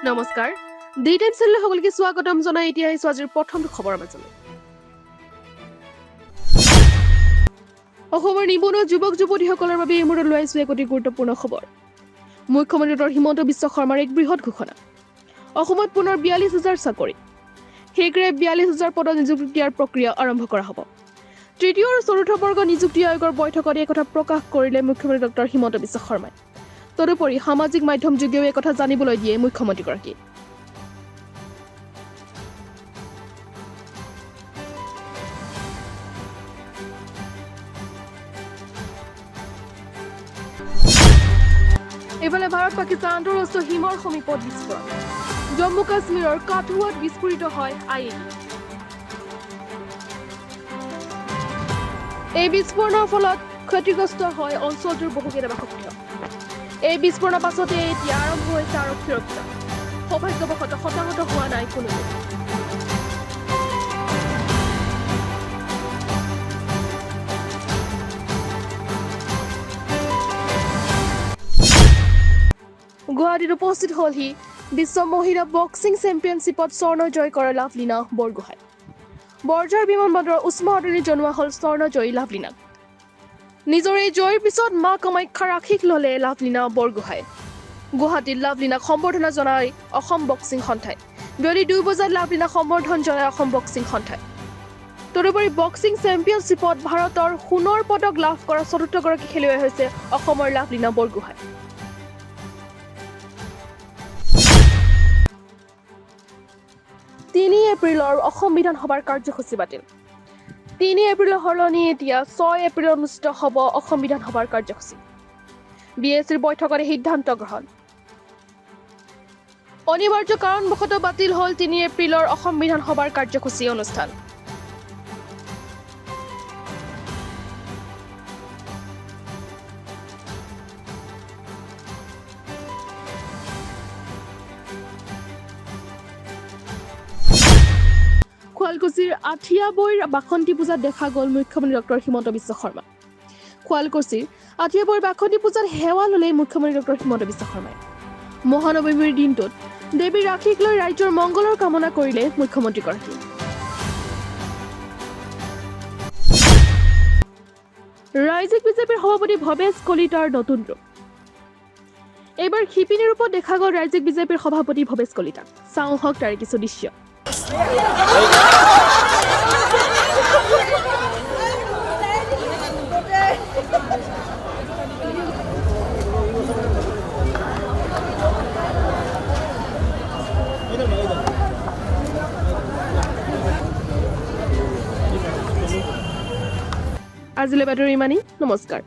নমস্কাৰ, D time চেনেলৰ সকলোকে স্বাগতম জনাই এতিয়া আহিছো আজিৰ প্ৰথমটো খবৰৰ মাজলৈ। অসমৰ নিবনুৱা যুৱক যুৱতীসকলৰ বাবে এই মুহূৰ্তত লৈ আহিছো এক অতি গুৰুত্বপূৰ্ণ খবৰ। মুখ্যমন্ত্ৰী ডক্টৰ হিমন্ত বিশ্ব শৰ্মাৰ এক বৃহৎ ঘোষণা। অসমত পুনৰ 42,000 চাকৰি। শীঘ্ৰে 42,000 পদত নিযুক্তি দিয়াৰ প্ৰক্ৰিয়া আৰম্ভ কৰা হ'ব। তৃতীয় আৰু চতুৰ্থ বৰ্গ নিযুক্তি আয়োগৰ বৈঠকত এই কথা প্ৰকাশ কৰিলে মুখ্যমন্ত্ৰী ডক্টৰ হিমন্ত বিশ্ব শৰ্মাই। তদুপৰি সামাজিক মাধ্যম যোগেও এই কথা জানিবলৈ দিয়ে মুখ্যমন্ত্ৰীগৰাকীয়ে। ইফালে ভাৰত পাকিস্তান আন্তঃৰাষ্ট্ৰীয় সীমাৰ সমীপত বিস্ফোৰণ। জম্মু কাশ্মীৰৰ কাঠুৱাত বিস্ফোৰিত হয় I E D. এই বিস্ফোৰণৰ ফলত ক্ষতিগ্ৰস্ত হয় অঞ্চলটোৰ বহুকেইটা বাসগৃহ। এই বিস্ফোৰণৰ পাছতে এতিয়া আৰম্ভ হৈছে আৰক্ষীৰ অভিযান। সৌভাগ্যবশতঃ হতাহত হোৱা নাই কোনো লোক। গুৱাহাটীত উপস্থিত হ'লহি বিশ্ব মহিলা বক্সিং চেম্পিয়নশ্বিপত স্বৰ্ণ জয় কৰা লাভলীনা বৰগোহাঁই। বৰঝাৰ বিমানবন্দৰৰ উষ্ম আদৰণি জনোৱা হ'ল স্বৰ্ণ জয়ী লাভলীনাক। নিজৰ এই জয়ৰ পিছত মা কামাখ্যাৰ আশীষ ল'লে লাভলীনা বৰগোহাঁই। গুৱাহাটীত লাভলীনাক সম্বৰ্ধনা জনাই অসম বক্সিং সন্থাই। বিয়লি 2 বজাত লাভলীনাক সম্বৰ্ধন জনাই অসম বক্সিং সন্থাই। তদুপৰি বক্সিং চেম্পিয়নশ্বিপত ভাৰতৰ সোণৰ পদক লাভ কৰা চতুৰ্থগৰাকী খেলুৱৈ হৈছে অসমৰ লাভলীনা বৰগোহাঁই। 3 এপ্ৰিলৰ অসম বিধানসভাৰ কাৰ্যসূচী বাতিল। 3 এপ্ৰিলৰ সলনি এতিয়া 6 এপ্ৰিলত অনুষ্ঠিত হ'ব অসম বিধানসভাৰ কাৰ্যসূচী। বি এ চিৰ বৈঠকত সিদ্ধান্ত গ্ৰহণ। অনিবাৰ্য কাৰণবশতঃ বাতিল হ'ল 3 এপ্ৰিলৰ অসম বিধানসভাৰ কাৰ্যসূচী অনুষ্ঠান। শুৱালকুছিৰ আঠিয়াবৈৰ বাসন্তী পূজাত দেখা গ'ল মুখ্যমন্ত্ৰী ডক্টৰ হিমন্ত বিশ্ব শৰ্মা। শুৱালকুছিৰ আঠিয়াবৈৰ বাসন্তী পূজাত সেৱা ল'লে মুখ্যমন্ত্ৰী ডক্টৰ হিমন্ত বিশ্ব শৰ্মাই। মহানৱমীৰ দিনটোত দেৱীৰ আশীষ লৈ ৰাজ্যৰ মংগলৰ কামনা কৰিলে মুখ্যমন্ত্ৰীগৰাকীয়ে। ৰাজ্যিক বিজেপিৰ সভাপতি ভৱেশ কলিতাৰ নতুন ৰূপ। এইবাৰ শিপিনীৰ ৰূপত দেখা গ'ল ৰাজ্যিক বিজেপিৰ সভাপতি ভৱেশ কলিতাক। চাওঁ হওক তাৰে কিছু দৃশ্য। আজিলৈ বাতৰি ইমানেই। নমস্কাৰ।